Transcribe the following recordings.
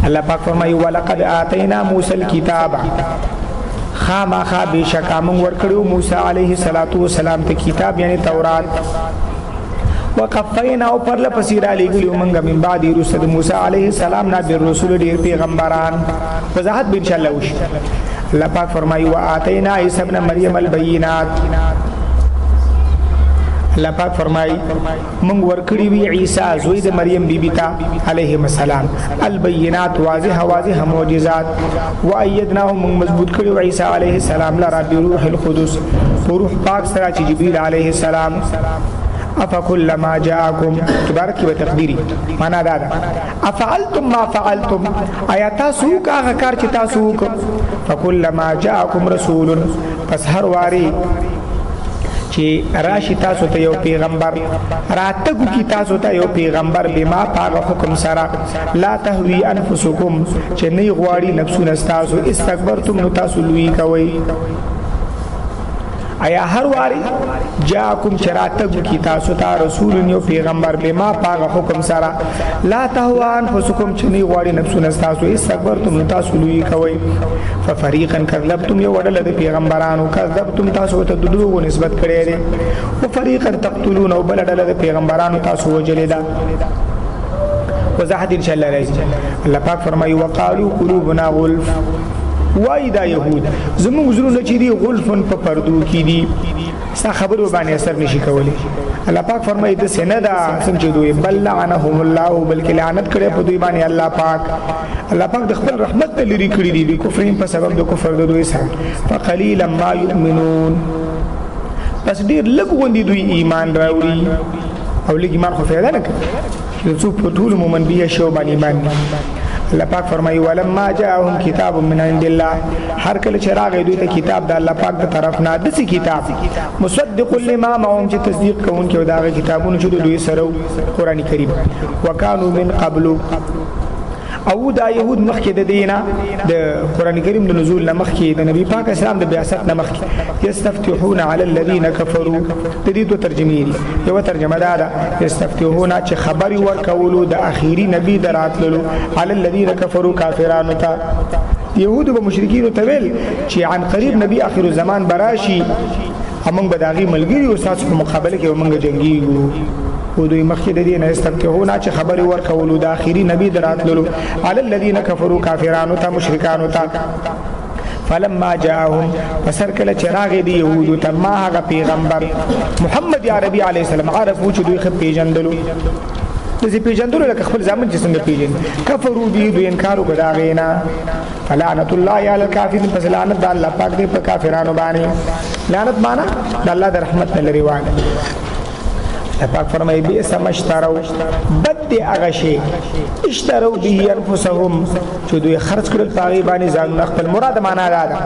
الله پاک فرمایي ولقد آتینا موسی الكتاب، خامخا بشکا مونږ ورکړو موسی علیه الصلاۃ والسلام ته کتاب یعنی تورات، وقفینا او پر لپسې را لېږلي مونږ من بعد رسول موسی علیه السلام نه بالرسول ډیر پیغمبران. وضاحت به ان شاء الله وشي. الله پاک فرمایي وآتینا عیسی ابن مریم البینات. الله پاک فرمایي مونږ ورکړي وی عیسی زوی د مریم بیبی ته علیه السلام البینات، واضح واضح معجزات، وایدناه مونږ مضبوط کړو عیسی علیه السلام لرا بروح القدس، روح پاک سره چې جبرئیل علیه السلام. افکلما جاءکم تبارک و تقدیری معنا دا ده افعلتم ما فعلتم، آیا تاسو هغه کار چې تاسو وکړ. فکلما جاءکم رسول، پس هر واری چې راشي تاسو ته یو پیغمبر، راتګو کی تاسو ته یو پیغمبر بما پاغه حکم سره لا تهوی انفسکم چې نه غواړي نفسونه تاسو، استکبرتم نو تاسو لوی کوي. آیا هر واری جاءکم چراتګو کی تاسو ته رسول یو پیغمبر بما پاغه حکم سره لا تهوا انفسکم چې نه غواړي نفسونه تاسو، استکبرتم نو تاسو لوی کوي. ففریقا کذبتم، یو وړل د پیغمبرانو کذبتم تاسو ته د دروغو نسبت کړی دی، وفریقا تقتلون او بل ډله د پیغمبرانو تاسو وجلې ده. وضاحت ان شاء الله راځي. الله پاک فرمایي وقالو قلوبنا غلف، وای دا يهود زموږ زړونه چې دي غلفن په پردو کې دي، ستا خبرو باندې اثر نشي کولی. الله پاک فرمایي د سینه دا سم چې دوی بل لعنهم الله، بلکې لعنت کړي په دوی باندې الله پاک. الله پاک د خپل رحمت ته لري کړی دي بکفرهم په سبب د کفر د دوی سره. فقلیلا ما یؤمنون، پس ډیر لږ غوندي دوی ایمان راوړي، او لږ ایمان خو فایده نه کوي چې څوک په ټول مومن بیا شو باندې ایمان نه. الله پاک فرمایي ولما جاءهم کتاب من عند الله، هر کله چې راغی دوی ته کتاب د الله پاک د طرف نه، داسې کتاب مصدق لما معهم چې تصدیق کوونکی او د هغه کتابونو چې دوی سره قرآن کریم، وکانو من قبل، او دا يهود مخکې د دینه د قرآن کریم د نزول نه مخکې د نبی پاک اسلام د بعثت نه مخکې یستفتحون علی الذین کفروا. د دې دوه ترجمې دي، یو ترجمه دا ده یستفتحون چې خبر ورکولو د اخیری نبی دراتلو، علی الذین کفروا کافرانو ته. يهود به مشرکین ته ویل چې عن قریب نبی اخر الزمان براشي، موږ به د هغې ملګري او ستاسو په مقابله کې به موږ جنګیږو. او دوی مخکې د دې نه استفتحون چې خبرې ورکولو د اخري نبی دراتللو علی الذین کفروا کافرانو ته مشرکانو ته. فلما جاءهم، پسر کله چې راغی دی یهودو ته ما هغه پیغمبر محمد عربي علیه السلام عرفو چې دوی ښه پېژندلو، داسې پېژندلو لکه خپل زامن چې څنګه پېژني، کفرو به دوی انکار وکړ د هغې نه. فلعنت الله علی الکافرین، پس لعنت د الله پاک دی په کافرانو باندې. لعنت معنا د الله د رحمت نه لرې والی. الله پاک فرمایي بئس ما اشتروا، بد دی هغه شی اشتروا به انفسهم چې دوی خرڅ کړل په هغې باندې ځانونه خپل. مراد معنا دا ده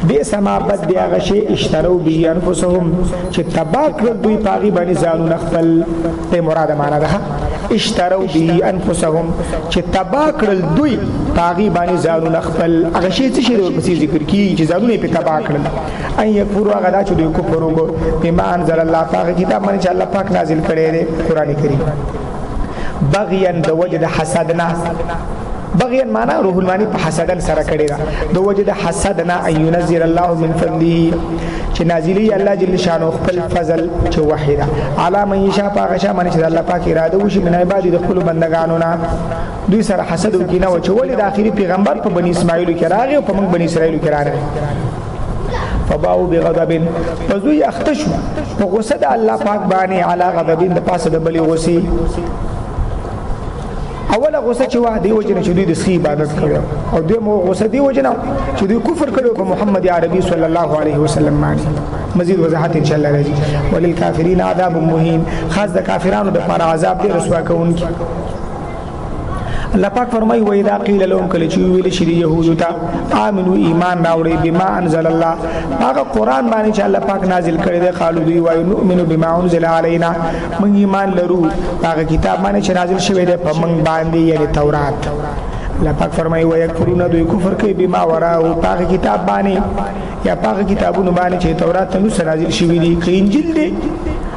بئس ما بد دی هغه شی اشتروا به انفسهم چې تباه کړل دوی په هغې باندې ځانونه خپل. دی مراد معنا ده اشتروا به انفسهم چې تباه کړل دوی په هغې باندې ځانونه خپل. هغه شی څه شی دی ورپسې ذکر کېږي چې ځانونه یې پرې تباه کړل. ان یکفروا، هغه دا چې دوی کفر وکړو بما انزل الله، په هغه کتاب باندې چې الله پاک نازل کړی دی قرآن کریم، بغیا د وجه د حسد نه. بغیا معنا روح المانی په حسدن سره کړی ده، د وجه د حسد نه. ان ينزل الله من فضله چې نازلی الله جل شانه خپل فضل چې وحی ده علی من یشاء، په هغه چا باندې چې الله پاک اراده وشي من عبادی د خپلو بندگانو نه. دوی سره حسد وکینه و چې ولې د اخري پیغمبر په بنی اسماعیلو کې راغی او په موږ بنی اسرائیلو کې راغی. فباو بغضب، پس دوی اخته شو په غصه د الله پاک باندې، علی غضب د پاسه د بلې غصې. اوله غصه چې وه دی وجه نه چې دوی د سخي عبادت کړو، او دوی مو غصه دی وجه نه چې دوی کفر کړو په محمد عربي صلی الله علیه وسلم باندې. مزید وضاحت ان شاء الله راځي. وللکافرین عذاب مهین، خاص د کافرانو د لپاره عذاب دی رسوا کوونکی. الله پاک فرمایي و اذا قیل لهم، کله چې ویل شي يهودو ته امنو ایمان راوړي بما انزل الله، هغه قرآن باندې چې الله پاک نازل کړی دی، قالو دوی وایي نؤمن بما انزل علينا، موږ ایمان لرو هغه کتاب باندې چې نازل شوی دی په موږ باندې یعنی تورات. الله پاک فرمایي و یکفرون، دوی کفر کوي بما وراه، هغه کتاب باندې یا هغه کتابونو باندې چې تورات ته نو نازل شوی دی، که انجیل دی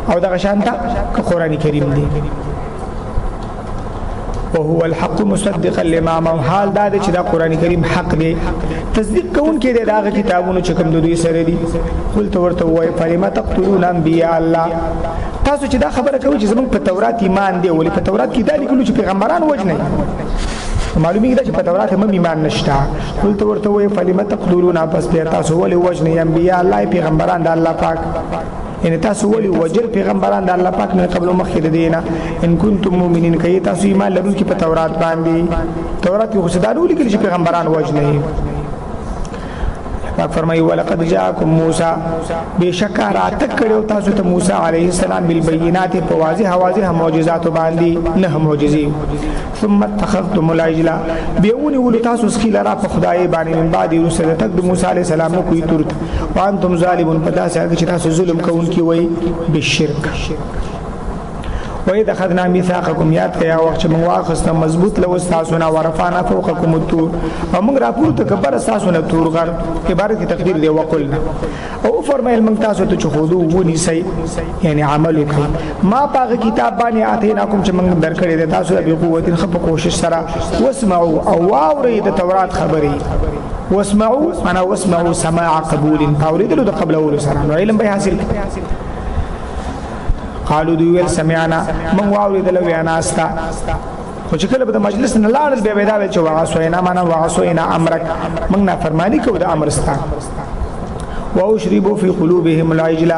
او دغه شانته که قرآن کریم دی. وهو الحق مصدقا لما معهم، حال دا دی چې دا قران کریم حق دی، تصدیق کوونکی دی دا کتابونو چې کوم د دوی سره دي. قلت ورته وای فلم تقتلون انبیاء الله، تاسو چې دا خبره کوئ چې زمونږ په تورات ایمان دی، ولې په تورات کې دا لیکلو چې پیغمبران وژنئ؟ معلومیږي چې په تورات هم ایمان نشته. قلت ورته وای فلم تقتلون، پس بیا تاسو ولې وژنئ انبیاء الله، پیغمبران د الله پاک؟ یعنی تاسو ولې وجل پیغمبران د الله پاک نه قبل مخکې د دینه؟ ان کنتم مؤمنین، کای تاسو ایمان لرونکي په تورات باندې. تورات کې خو دا نه لیکل چې پیغمبران وژنئ. پاک فرمایي ولقد جاءکم موسی، بشک راتک کړو تاسو ته موسی علیه السلام بالبینات، په واضح واضح معجزات باندې، نه معجزې. ثم اتخذتم العجل، بیاونی ول تاسو سخی لرا په خدای باندې من بعد رسل تک د موسی علیه السلام نو کوي ترت، وانتم ظالمون، په داسې حال کې چې تاسو ظلم کوونکي وئ بالشرک. وإذ أخذنا ميثاقكم، یاد کړئ هغه وخت چې موږ واخیسته مضبوط له تاسو نه، ورفعنا فوقكم الطور، او موږ راپورته کړ بر تاسو نه تور غر، عبارت تقدیر دی. وقلنا، او فرمایل موږ تاسو ته چې خذو ونیسئ، یعنی عمل وکړئ ما په هغه کتاب باندې آتیناکم چې موږ درکړی دی تاسو ته بقوة، ښه په کوشش سره. واسمعوا، او واورئ د تورات خبرې. واسمعوا معنا واسمعوا سماع قبول، په اورېدلو د قبلولو سره نو علم به حاصل کړئ. قالو دوی ویل سمعنا، موږ واورېدل وینا ستا. خو چې کله به د مجلس نه لاړل بیا به دا ویل چې وعصینا، معنا وعصینا امرک، موږ نافرماني کوو د امر ستا. واشربوا فی قلوبهم العجل،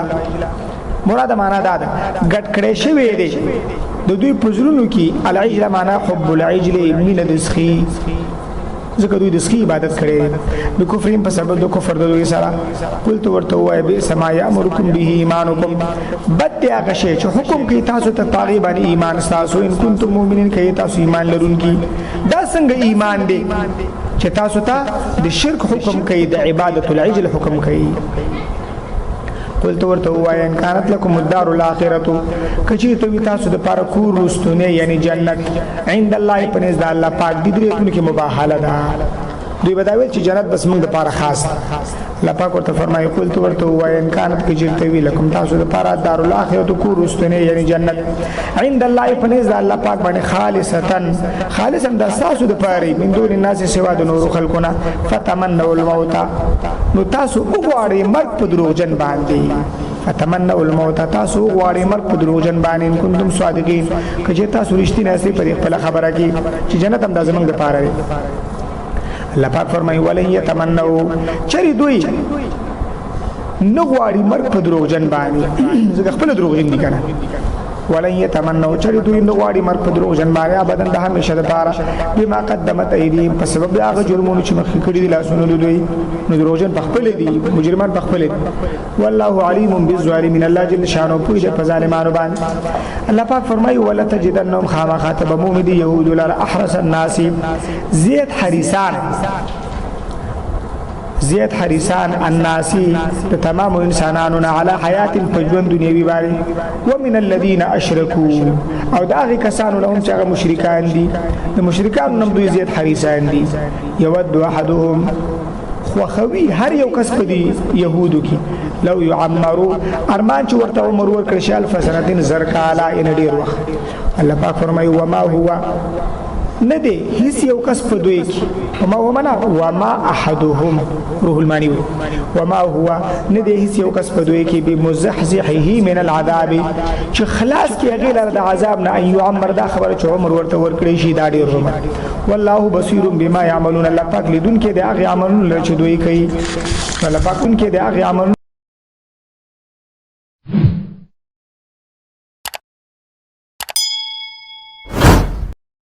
مراد معنا دا ده ګډ کړی شوی دی د دوی په زړونو کې. العجل معنا حب العجل، مینه د سخي، ځکه دوی د سخي عبادت کړي د کفریم په سبب د کفر د دوی سره. قلت ورته وای بئس ما یامرکم به ایمانکم، بد دی هغه شی چې حکم کوي تاسو ته په هغې باندې ایمان ستاسو، ان کنتم مؤمنین، که تاسو ایمان لرونکي. دا څنګه ایمان دی چې تاسو ته د شرک حکم کوي، د عبادت العجل حکم کوي؟ قلت ورته وای ان كانت لكم الدار الاخره، کچې ته وی تاسو د پاره کور رستونه یعنی جنت عند الله، په نزد الله پاک دي. درې تون کې مباهله ده، دوی بداویل چې جنت بس موږ د پاره خاص. الله پاک ورته فرمایي قلت ورته وای ان كانت، کچې ته وی لکم تاسو د پاره دار الاخره کور رستونه یعنی جنت عند الله، په نزد الله پاک باندې خالصتا، خالصا د تاسو د پاره، من دون الناس، سوا د نور خلقونه. فتمنوا الموت، نو تاسو وغواړئ مرګ په دروغجن باندې. فتمنوا الموت، تاسو وغواړئ مرګ په دروغجن باندې، ان کنتم صادقین، که تاسو رښتیني یاست په خپل خبره کې چې جنت هم د زمونږ لپاره دی. الله پاک فرمایي ولن یتمنوا، چری دوی نه غواړي مرګ په دروغجن باندې، ځکه خپل دروغجن دي کنه. ولن یتمنوا، چری دوی نه غواړي مرګ په دروغجن باندې ابدا، د همیشه لپاره، بما قدمت ایدیهم، په سبب د هغه جرمونو چې مخکې کړي دي لاسونو دوی. نو دروغجن په خپل دي، مجرمان په خپل دي. والله علیم بالظالمین، الله جل شانه پوهه ده په ظالمانو باندې. الله پاک فرمایي ولتجدنهم، خامخا ته به مومي دي یهودو لره احرص الناس، زیات حریصان، زیات حریصان الناسی د تمام انسانانو نه، علی حیات، په ژوند دنیوي باندې. ومن الذین اشرکو، او د هغه کسانو لهم چې هغه مشرکان دي، د مشرکانو نم دوی زیات حریصان دي. یود احدهم، خوخوي هر یو کس په دي يهودو کې، لو يعمرو، ارمان چې ورته عمر ورکړ شي الف سنتين، زر کاله، ان ډیر وخت. الله پاک فرمایي وما هو، نه دی هیڅ یو کس په دوی کې، وما هو معنا وما احدهم، روح المانی وي، وما هو، نه دی هیڅ یو کس په دوی کې بمزحزحه من العذاب، چې خلاص کې هغې لره د عذاب نه، ان يعمر، دا خبره چې عمر ورته ورکړی شي دا ډېر عمر. والله بصیر بما يعملون، الله پاک لیدونکی دی هغې عملونو لره چې دوی کوي. الله پاک اونکی دی هغې عملونو.